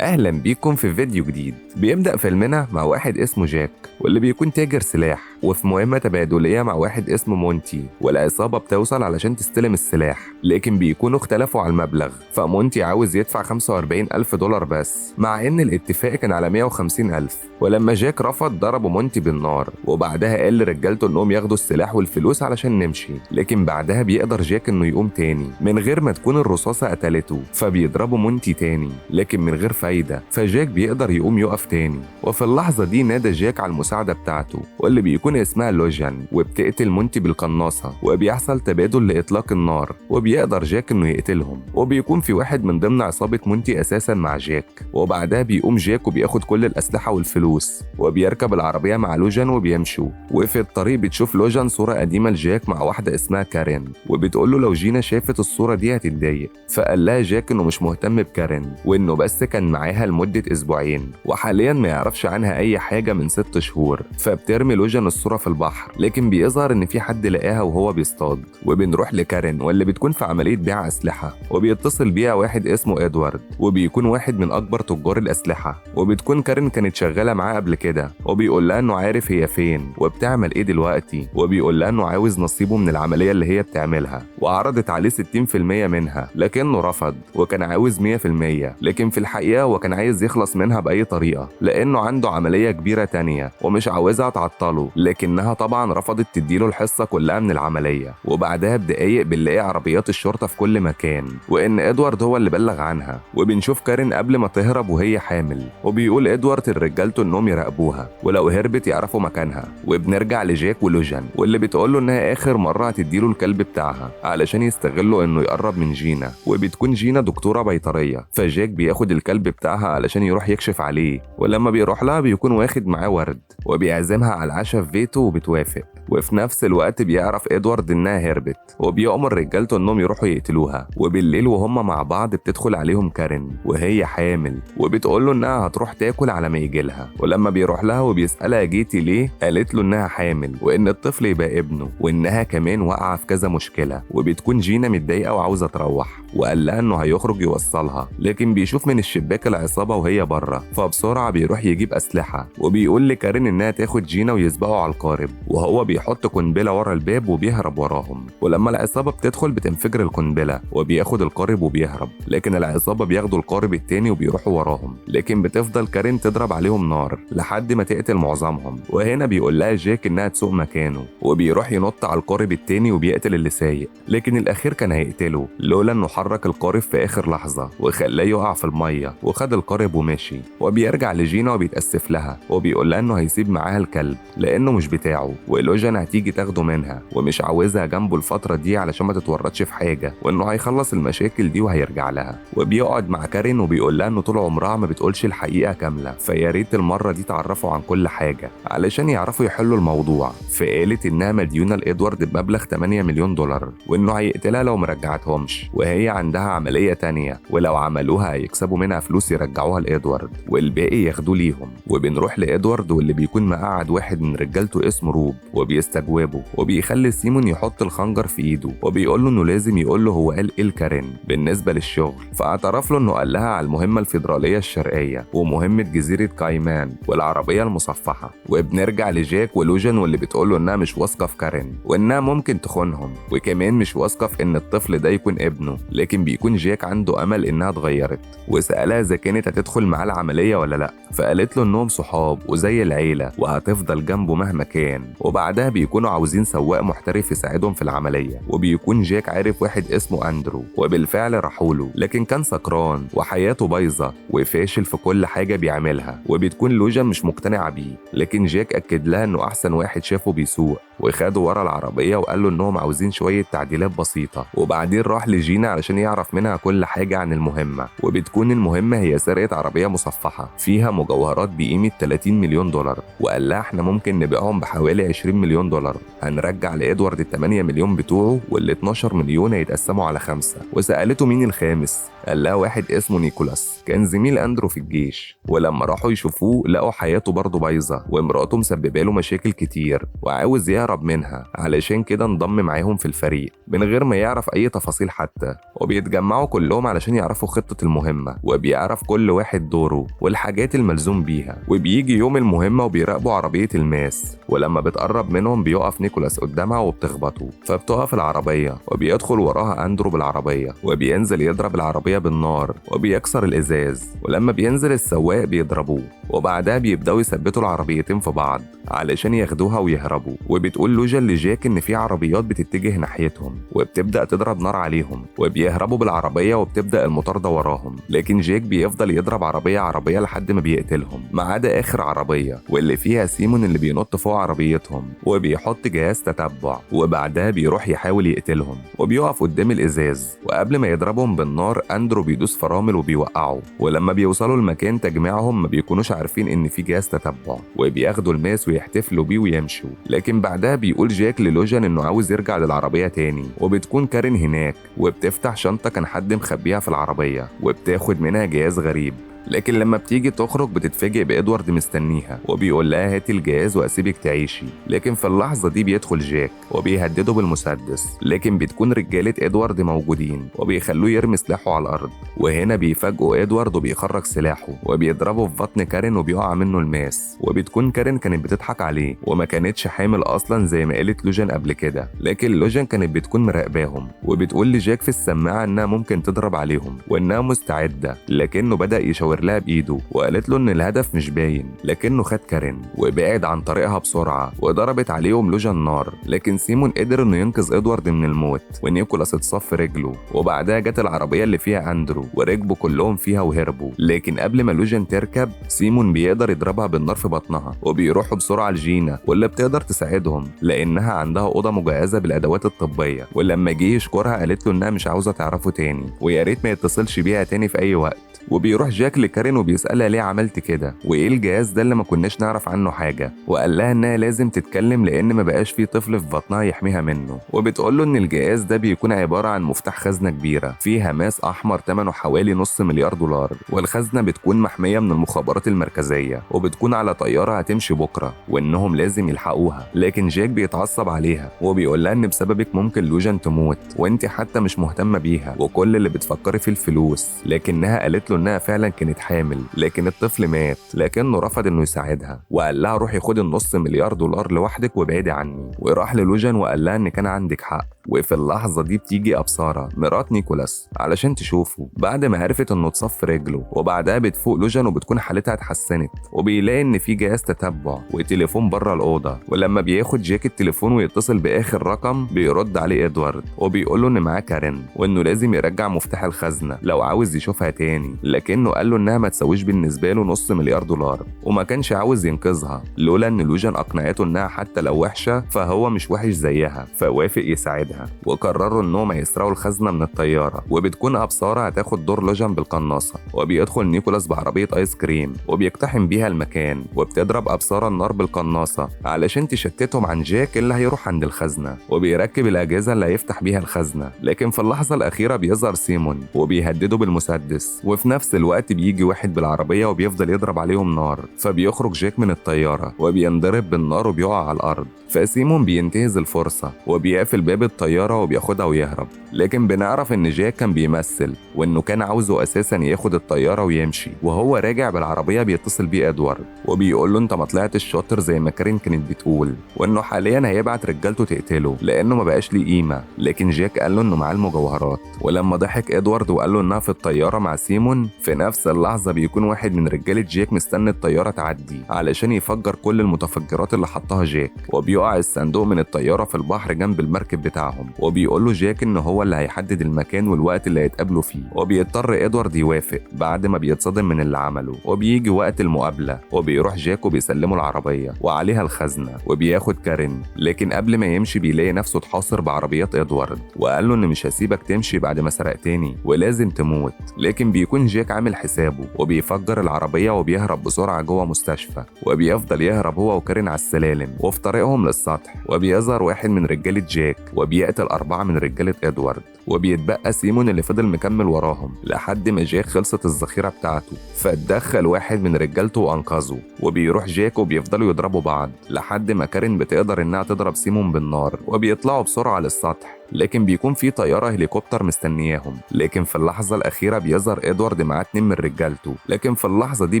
اهلا بيكم في فيديو جديد. بيبدأ فيلمنا مع واحد اسمه جاك واللي بيكون تاجر سلاح، وفي مهمة تبادلية مع واحد اسمه مونتي، والعصابة بتوصل علشان تستلم السلاح، لكن بيكونوا اختلفوا على المبلغ، فمونتي عاوز يدفع 45 ألف دولار بس، مع إن الاتفاق كان على 150 ألف. ولما جاك رفض ضربه مونتي بالنار، وبعدها قال لرجالته إنهم ياخدوا السلاح والفلوس علشان نمشي. لكن بعدها بيقدر جاك إنه يقوم تاني من غير ما تكون الرصاصة قتلته، فبيضربه مونتي تاني لكن من غير فايدة، فجاك بيقدر يقوم يقف تاني. وفي اللحظة دي نادى جاك على المساعدة بتاعته واللي بيكون اسمها لوجان، وبتقتل مونتي بالقناصة، وبيحصل تبادل لإطلاق النار، وبيقدر جاك إنه يقتلهم. وبيكون في واحد من ضمن عصابة مونتي أساسا مع جاك، وبعدها بيقوم جاك وبياخد كل الأسلحة والفلوس، وبيركب العربية مع لوجان وبيمشوا. وفي الطريق بتشوف لوجان صورة قديمة لجاك مع واحدة اسمها كارين، وبتقول له لو جينا شافت الصورة دي هتتضايق. فقال لها جاك إنه مش مهتم بكارين، وإنه بس كان معاها لمدة أسبوعين، وحاليا ما يعرفش عنها أي حاجة من 6 شهور. فبترمي لوجان الصورة في البحر، لكن بيظهر إن في حد لقاها وهو بيصطاد. وبنروح لكارين واللي بتكون في عملية بيع أسلحة، وبيتصل بيها واحد اسمه إدوارد، وبيكون واحد من أكبر تجار الأسلحة، وبتكون كارين كانت شغالة معاه قبل كده، وبيقول لها إنه عارف هي فين وبتعمل إيه دلوقتي، وبيقول لها إنه عاوز نصيبه من العملية اللي هي بتعملها، وعرضت عليه 60% منها لكنه رفض، وكان عاوز 100%، لكن في الحقيقة هو كان عايز يخلص منها بأي طريقة لأنه عنده عملية كبيرة تانية ومش عاوزها تعطله، لكنها طبعا رفضت تديله الحصة كلها من العملية. وبعدها بدقايق بنلاقي عربيات الشرطة في كل مكان، وإن إدوارد هو اللي بلغ عنها. وبنشوف كارين قبل ما تهرب وهي حامل، وبيقول إدوارد لرجالته إنهم يراقبوها ولو هربت يعرفوا مكانها. وبنرجع لجاك ولوجان واللي بتقوله إنها آخر مرة هتديله الكلب بتاعها علشان يستغلوا إنه يقرب من جينا، وبتكون جينا دكتورة بيطرية، فجاك بياخد الكلب بتاعها علشان يروح يكشف عليه. ولما بيروح لها بيكون واخد معاه ورد، وبيعزمها على العشاء في بيته وبتوافق. وفي نفس الوقت بيعرف ادوارد انها هربت، وبيأمر رجالته انهم يروحوا يقتلوها. وبالليل وهم مع بعض بتدخل عليهم كارين وهي حامل، وبتقول له انها هتروح تاكل على ما يجي لها. ولما بيروح لها وبيسألها جيتي ليه، قالت له انها حامل وان الطفل يبقى ابنه، وانها كمان واقعه في كذا مشكله. وبتكون جينا متضايقه وعاوزه تروح، وقال لها انه هيخرج يوصلها، لكن بيشوف من الشباك العصابه وهي بره، فبسرعه بيروح يجيب اسلحه، وبيقول لكارين انها تاخد جينا ويسبقوا على القارب، وهو بيحط قنبله ورا الباب وبيهرب وراهم. ولما العصابه بتدخل بتنفجر القنبله، وبياخد القارب وبيهرب، لكن العصابه بياخدوا القارب التاني وبيروحوا وراهم، لكن بتفضل كارين تضرب عليهم نار لحد ما تقتل معظمهم. وهنا بيقول لها جاك انها تسوق مكانه، وبيروح ينط على القارب التاني وبيقتل اللي سايق، لكن الاخير كان هيقتله لولا انه حرك القارب في اخر لحظه وخلاه يقع في الميه، وخد القارب ومشي. وبيرجع لجينا وبيتاسف لها، وبيقول لها انه هيسيب معاها الكلب لانه مش بتاعه، ولوجان هتيجي تاخده منها ومش عاوزها جنبه الفتره دي علشان ما تتورطش في حاجه، وانه هيخلص المشاكل دي وهيرجع لها. وبيقعد مع كارين وبيقول لها انه طول عمرها ما بتقولش الحقيقه كامله، فيا ريت المره دي تعرفوا عن كل حاجه علشان يعرفوا يحلوا الموضوع. فقالت انها مديونه لادوارد بمبلغ 8 مليون دولار، وانه هيقتلها لو ما رجعتهمش، وهي عندها عمليه تانية ولو عملوها هيكسبوا منها فلوس يرجعوها لادوارد والباقي ياخدوه ليهم. وبنروح لادوارد واللي بيكون مقعد واحد من رجالته اسمه روب، وبيستجوبه وبيخلي سيمون يحط الخنجر في ايده، وبيقول له انه لازم يقول له هو قال ايه لكارين بالنسبه للشغل. فاعترف له انه قال لها على المهمه الفيدراليه الشرقيه ومهمه جزيره كايمان والعربيه المصفحه. وبنرجع لجاك ولوجان واللي بتقول له انها مش واثقه في كارين وانها ممكن تخونهم، وكمان مش واثقه في ان الطفل ده يكون ابنه، لكن بيكون جاك عنده امل انها اتغيرت، وسالها اذا كانت هتدخل معاه العمليه ولا لا، فقالت له انهم صحاب وزي العيله وهتفضل جنبه مهما كان. وبعدها بيكونوا عاوزين سواق محترف يساعدهم في العمليه، وبيكون جاك عارف واحد اسمه اندرو، وبالفعل راحوا له، لكن كان سكران وحياته بايظه وفاشل في كل حاجه بيعملها، وبتكون لوجان مش مقتنعه بيه، لكن جاك اكد لها انه احسن واحد شافه بيسوق، وخده ورا العربيه وقال له انهم عاوزين شويه تعديلات بسيطه. وبعدين راح لجينا علشان يعرف منها كل حاجه عن المهمه، وبتكون المهمه هي سرقه عربيه مصفحه فيها مجوهرات بقيمه 30 مليون دولار، وقال لها احنا ممكن نبيعهم بحوالي 20 مليون مليون دولار، هنرجع لإدوارد ال 8 مليون بتوعه وال 12 مليون هيتقسموا على 5. وسألته مين الخامس؟ قال لها واحد اسمه نيكولاس، كان زميل أندرو في الجيش، ولما راحوا يشوفوه لقوا حياته برضه بايظة ومراته مسببه له مشاكل كتير وعاوز يهرب منها، علشان كده انضم معاهم في الفريق من غير ما يعرف أي تفاصيل حتى. وبيتجمعوا كلهم علشان يعرفوا خطة المهمة، وبيعرف كل واحد دوره والحاجات الملزوم بيها. وبيجي يوم المهمة وبيراقبوا عربية الماس، ولما بتقرب منهم بيقف نيكولاس قدامها وبتخبطه، فبتقف العربية وبيدخل وراها أندرو بالعربية وبينزل يضرب العربية بالنار وبيكسر الإزاز، ولما بينزل السواق بيضربوه، وبعدها بيبدأوا يثبتوا العربيتين في بعض علشان ياخدوها ويهربوا. وبتقول لوجان لجاك إن في عربيات بتتجه ناحيتهم وبتبدأ تضرب نار عليهم، وبيهربوا بالعربية وبتبدأ المطاردة وراهم، لكن جاك بيفضل يضرب عربية عربية لحد ما بيقتلهم، ما عدا آخر عربية واللي فيها سيمون اللي بينط فوق عربيتهم وبيحط جهاز تتبع، وبعدها بيروح يحاول يقتلهم وبيقف قدام الإزاز، وقبل ما يضربهم بالنار أندرو بيدوس فرامل وبيوقعه. ولما بيوصلوا المكان تجميعهم ما بيكونوش عارفين إن في جهاز تتبع، وبياخدوا الماس ويحتفلوا بيه ويمشوا. لكن بعدها بيقول جاك للوجان إنه عاوز يرجع للعربية تاني، وبتكون كارين هناك وبتفتح شنطة كان حد مخبيها في العربية وبتاخد منها جهاز غريب. لكن لما بتيجي تخرج بتتفاجئ بإدوارد مستنيها وبيقول لها هاتي الجهاز واسيبك تعيشي. لكن في اللحظة دي بيدخل جاك وبيهدده بالمسدس، لكن بتكون رجالة إدوارد موجودين وبيخلوه يرمي سلاحه على الأرض. وهنا بيفاجئوا إدوارد وبيخرج سلاحه وبيضربه في بطن كارين وبيقع منه الماس، وبتكون كارين كانت بتضحك عليه وما كانتش حامل أصلا زي ما قالت لوجان قبل كده. لكن لوجان كانت بتكون مراقباهم وبتقول لجاك في السماعة إنها ممكن تضرب عليهم وإنها مستعدة، لكنه بدأ يشاور لها بايده وقالت له ان الهدف مش باين، لكنه خد كارين وبعد عن طريقها بسرعه وضربت عليهم لوجان نار. لكن سيمون قدر انه ينقذ ادوارد من الموت ونيكولاس اتصف في رجله، وبعدها جت العربيه اللي فيها اندرو وركبوا كلهم فيها وهربوا. لكن قبل ما لوجان تركب سيمون بيقدر يضربها بالنار في بطنها، وبيروحوا بسرعه لجينا واللي بتقدر تساعدهم لانها عندها اوضه مجهزه بالادوات الطبيه. ولما جه يشكرها قالت له انها مش عاوزه تعرفه تاني ويا ريت ما يتصلش بيها تاني في اي وقت. وبيروح جاك لكارين وبيسألها ليه عملت كده وايه الجهاز ده اللي ما كناش نعرف عنه حاجة، وقال لها انها لازم تتكلم لان ما بقاش فيه طفل في بطنها يحميها منه. وبتقول له ان الجهاز ده بيكون عبارة عن مفتاح خزنة كبيرة فيها ماس احمر ثمنه حوالي $500 مليون، والخزنة بتكون محمية من المخابرات المركزية وبتكون على طيارة هتمشي بكرة وانهم لازم يلحقوها. لكن جاك بيتعصب عليها وبيقول لها ان بسببك ممكن لوجان تموت وانت حتى مش مهتمة بيها وكل اللي بتفكري فيه الفلوس. لكنها قالت له انها فعلا كانت حامل لكن الطفل مات، لكنه رفض انه يساعدها وقال لها روحي خدي $500 مليون لوحدك وابعدي عني. وراح للوجان وقال لها ان كان عندك حق. وفي اللحظة دي بتيجي أبصارة مرات نيكولاس علشان تشوفه بعد ما عرفت انه اتصف رجله، وبعدها بتفوق لوجان وبتكون حالتها اتحسنت، وبيلاقي ان في جهاز تتبع وتليفون بره الأوضة. ولما بياخد جاك التليفون ويتصل بآخر رقم بيرد عليه إدوارد وبيقول له ان معاه كارين وانه لازم يرجع مفتاح الخزنة لو عاوز يشوفها تاني، لكنه قال له انها ما تساويش بالنسبة له $500 مليون وما كانش عاوز ينقذها لولا ان لوجان اقنعته انها حتى لو وحشة فهو مش وحش زيها، فوافق يساعدها. وقرروا انهم هيسرقوا الخزنة من الطيارة، وبتكون أبصارة هتاخد دور لوجان بالقناصة. وبيدخل نيكولاس بعربية ايس كريم وبيقتحم بيها المكان، وبتضرب أبصارة النار بالقناصة علشان تشتتهم عن جاك اللي هيروح عند الخزنة، وبيركب الأجهزة اللي هيفتح بيها الخزنة. لكن في اللحظة الأخيرة بيظهر سيمون وبيهدده بالمسدس، وفي نفس الوقت بيجي واحد بالعربية وبيفضل يضرب عليهم نار، فبيخرج جاك من الطيارة وبينضرب بالنار وبيقع على الأرض. فسيمون بينتهز الفرصة وبيقفل باب الطيارة وبياخدها ويهرب. لكن بنعرف إن جاك كان بيمثل وإنه كان عاوزه أساسا ياخد الطيارة ويمشي. وهو راجع بالعربية بيتصل بيه إدوارد وبيقول له أنت ما طلعتش شاطر زي ما كارين كانت بتقول، وإنه حاليا هيبعت رجالته تقتله لأنه ما بقاش ليه قيمة. لكن جاك قال له إنه معاه المجوهرات، ولما ضحك إدوارد وقال له إنها في الطيارة مع سيمون، في نفس اللحظة بيكون واحد من رجالة جاك مستني الطيارة تعدي علشان يفجر كل المتفجرات اللي حطها جاك، وبيقع الصندوق من الطيارة في البحر جنب المركب بتاعهم. بيودعهم، وبيقول له جاك ان هو اللي هيحدد المكان والوقت اللي هيتقابلوا فيه، وبيضطر ادوارد يوافق بعد ما بيتصدم من اللي عمله. وبيجي وقت المقابلة وبيروح جاك وبيسلمه العربية وعليها الخزنة وبياخد كارين، لكن قبل ما يمشي بيلاقي نفسه اتحاصر بعربيات ادوارد وقال له ان مش هسيبك تمشي بعد ما سرقتني ولازم تموت، لكن بيكون جاك عامل حسابه وبيفجر العربية وبيهرب بسرعة جوه مستشفى، وبيفضل يهرب هو وكارين على السلالم وفي طريقهم للسطح، وبيظهر واحد من رجاله جاك وبيقتل 4 من رجاله ادوارد، وبيتبقى سيمون اللي فضل مكمل وراهم لحد ما جاك خلصت الذخيره بتاعته، فاتدخل واحد من رجالته وانقذه، وبيروح جاك وبيفضلوا يضربوا بعض لحد ما كارين بتقدر انها تضرب سيمون بالنار، وبيطلعوا بسرعة للسطح، لكن بيكون في طيارة هليكوبتر مستنياهم، لكن في اللحظة الاخيرة بيظهر ادوارد معاه 2 من رجالته، لكن في اللحظة دي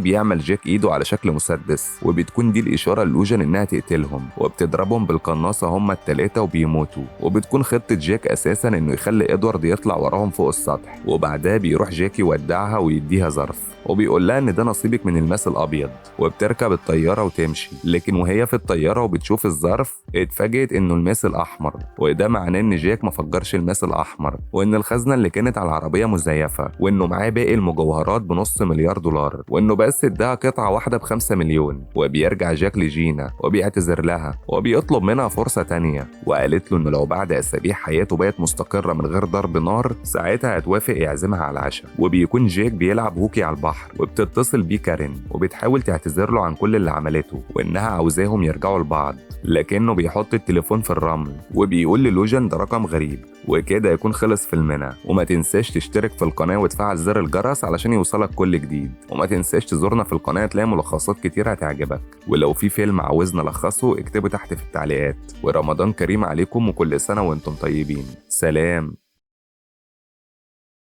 بيعمل جاك ايده على شكل مسدس، وبتكون دي الاشارة للوجن انها تقتلهم، وبتضربهم بالقناصه هما ال3 وبيموتوا. وبتكون خطه جاك اساسا انه يخلي ادوارد يطلع وراهم فوق السطح، وبعدها بيروح جاك يودعها ويديها ظرف وبيقول لها ان ده نصيبك من الماس الابيض، وبتركب الطيارة وتمشي، لكن وهي في الطيارة وبتشوف الظرف اتفاجئت انه الماس الاحمر، وده معناه ان جاك ما فجرش الماس الاحمر، وان الخزنة اللي كانت على العربية مزيفة، وانه معاه باقي المجوهرات ب$5 مليار، وانه بس اداها قطعه واحدة ب5 مليون. وبيرجع جاك لجينا وبيعتذر لها وبيطلب منها فرصة تانية، وقالت له انه لو بعد اسابيع حياته بقت مستقره من غير ضرب نار ساعتها هتوافق يعزمها على العشاء. وبيكون جاك بيلعب هوكي على البحر، وبتتصل بيه كارين وبتحاول تعتذر له عن كل اللي عملته وانها عاوزاهم يرجعوا لبعض، لكنه بيحط التليفون في الرمل وبيقول للوجن ده رقم غريب. وكده يكون خلص فيلمنا، وما تنساش تشترك في القناة وتفعل زر الجرس علشان يوصلك كل جديد، وما تنساش تزورنا في القناة تلاقي ملخصات كتير هتعجبك، ولو في فيلم عاوزنا نلخصه اكتبه تحت في التعليقات. ورمضان كريم عليكم وكل سنة وانتم طيبين. سلام.